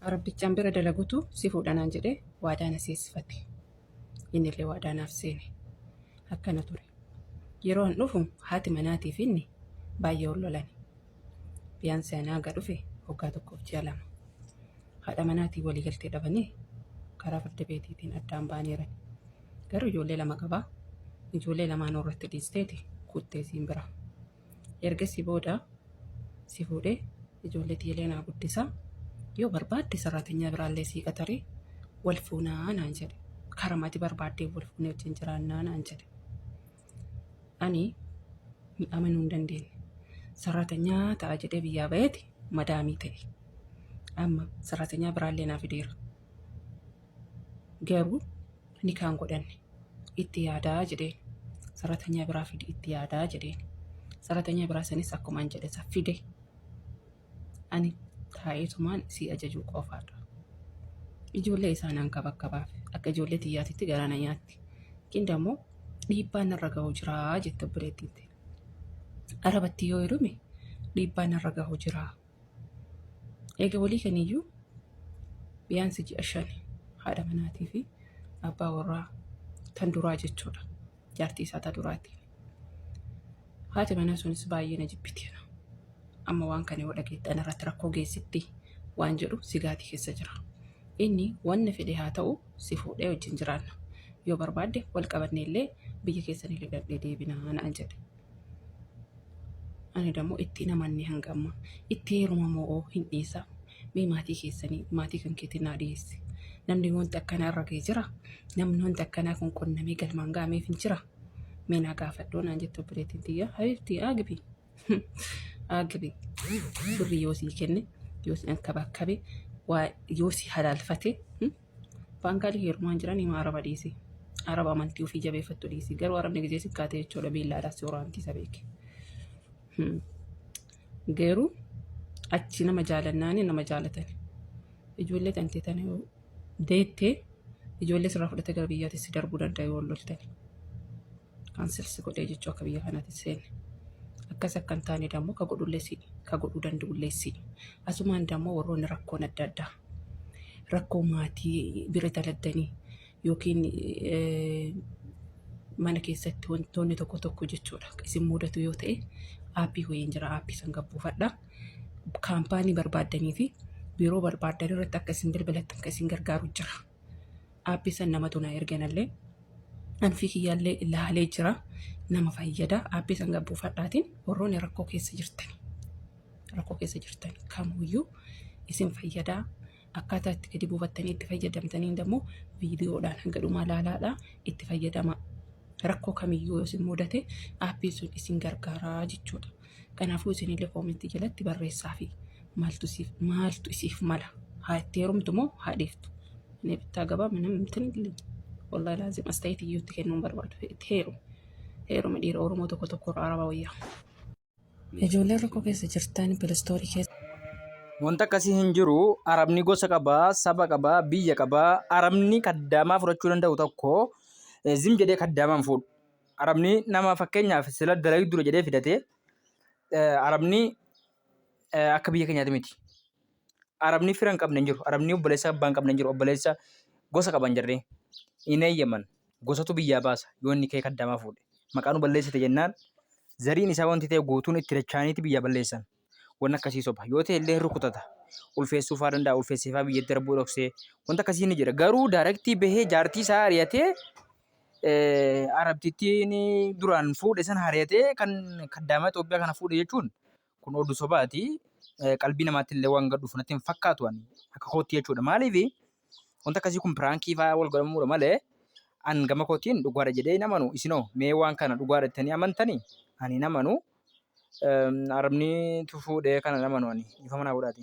Arabtichaan bira dalagutu si fuudha naan jedhee waadaa na seensifate. Innillee waadaa naaf seene. Akkana ture. Yeroo an dhufu haati manaatiif inni baay'ee wal lolani. Biyaansi anaa haga dhufe waggaa tokkoof ji'a 2. Haadha manaatiin walii galtee dhabanii karaa farda beetiitiin addaan ba'aniiran. Garuu ijoollee 2 qaba. Ijoollee lamaanuu irratti dhiisteeti kuttee siin bira. Ergasii booda si fuudhee ijoollee tiyyalee naa guddisa. Yoo barbaadde sarraatinyaa biraallee sii qaxaree wal fuunaa naan jedhe. Karama ati barbaaddee wal fuunee wajjin jiraannaa naan jedhe. Ani amanuu hin dandeenye. Sarraatinyaa ta'a jedhee biyyaa ba'eeti madaamii ta'e. Amma sarraatinyaa biraallee naa fideera. Garuu nikaan godhanne. Itti yaadaa jedheen. Sarratanyaa biraa fidi itti yaadaa jedheen. Sarratanyaa biraa sanis akkuma an jedhe san fide. Ani taa'eetumaan sii ajajuu qofaadha. Ijoollee isaa naan kabakkabaaf akka ijoollee tiyyaatitti garaa na nyaatti. Kin dammoo dhiibbaan narra gahu jiraa jette obboleettiin tee. Arabatti yoo heerume dhiibbaan narra gahu jiraa. Eega walii kaniyyuu biyaansi ji'a 5 haadha manaatii fi abbaa warraa tan duraa jechuudha. Jaartii isaa ta duraati. Haati manaa sunis baay'ee na jibbiti. Amma waan kana yoo dhageette ana irratti rakkoo geessitti waan jedhu sigaatii keessa jira. Inni wanni fedhe haa ta'u si fuudhee wajjin jiraanna. Yoo barbaadde wal qabannee illee biyya keessanillee dhaqnee deebinaa naan jedhe. Ani dammoo itti hin amanne hanga ammaa. Itti heeruma moo hin dhiisa. Mee maatii keessanii maatii kan keetiin naa dhiyeessi. Namni wanti akkanaa irra ga'e jira. Namni wanti akkanaa kun qunnamee galmaan ga'ameef hin jira. Mee naa gaafadhoo naan jette obboleettiin tiyya. Habibti agbi. Agbi. Birri yoo sii kenne yoo si ankabakkabe waa yoo si halaalfate. Baangaalii heerumaan jiran hima araba dhiisi. Araba amantii ofii jabeeffattu dhiisi. Garuu arabni gizee si kaatee jechuudha biillaadhaa si waraanti isa beeke. Garuu achi nama jaalannaani nama jaalatani. Ijoollee tantee tana yoo deettee ijoollee sirraa fudhatee gara biyyaatti si darbuu danda'a yoo wal loltani. Kaansel si godhee jechuu akka biyya kanaatti seenne. Akkas akka hin taane dammoo ka godhullee si ka godhuu danda'ullee si. Asumaan dammoo warroonni rakkoon adda addaa rakkoo maatii bira daladdanii yookiin mana keessatti wantoonni tokko tokko jechuudha isin mudatu yoo ta'e aappii wayiin jira aappii san gabbuufadha. Kaampaanii barbaaddanii fi biiroo barbaaddan irratti akka isin bilbilattan kan isin gargaaru jira. Aappii san namatu na erganallee anfii kiyyaallee ilaalee jira nama fayyada aappii san gabbuufadhaatiin warroonni rakkoo keessa jirtani. Rakkoo keessa jirtan kamuyyuu isin fayyadaa akkaataa itti gadi buufattanii itti fayyadamtaniin immoo viidiyoodhaan hanga dhumaa ilaalaadhaa itti fayyadamaa. Rakkoo kamiyyuu yoo isin mudate aappiin sun isin gargaaraa jechuudha. Kanaafuu isinillee koomentii jalatti barreessaa fi maaltu siif maaltu isiif mala haa itti heerumtu moo haa dhiiftu. Inni bittaa gabaa mana mtin wallahi laazim as ta'eeti iyyuu itti kennuu hin barbaadu itti heerumu. Heeruma dhiira Oromoo tokko tokko irraa araba wayyaa. Ijoolleen rakkoo keessa jirtan pilistoorii keessa. Wanta akkasii hin jiru. Arabni gosa qaba, saba qaba, biyya qaba. Arabni kaddaamaa fudhachuu danda'u tokko zim jedhee kaddaamaa hin fuudhu. Arabni nama fakkeenyaaf sila dalagdudha jedhee fidate arabni akka biyya keenyaati miti. Arabni fira hin qabne hin jiru. Arabni obboleessa abbaa hin qabne hin jiru. Obboleessa gosa qaban jarree hin eeyyaman. Gosatu biyyaa baasa yoo inni kee kaddaamaa fuudhe. Maqaa nu balleessite jennaan zariin isaa wanti ta'e guutuun itti dachaaniiti biyyaa balleessan. Wanni akkasii soba. Yoo ta'e illee rukutata. Ulfeessuu faa danda'a. Ulfeessee faa biyyatti darbuu dhoksee. Wanta akkasii ni jira. Garuu daarektii bahee jaartii isaa ari'atee Arabtittiin duraan fuudhe sana ari'atee kan kaddaamaa Itoophiyaa kana fuudhe jechuun kun oduu sobaati. Qalbii namaatti illee waan gad dhufu natti hin fakkaatu ani akka kootti jechuudha. Maaliif wanta akkasii kun piraankii fa'aa wal godhamuudha malee an gama kootiin dhugaadha jedhee hin amanu. Isinoo mee waan kana dhugaadha jettanii amantanii? Ani hin amanu. Arabni fuudhee kana hin amanu ani. Dhiifama naa godhaati.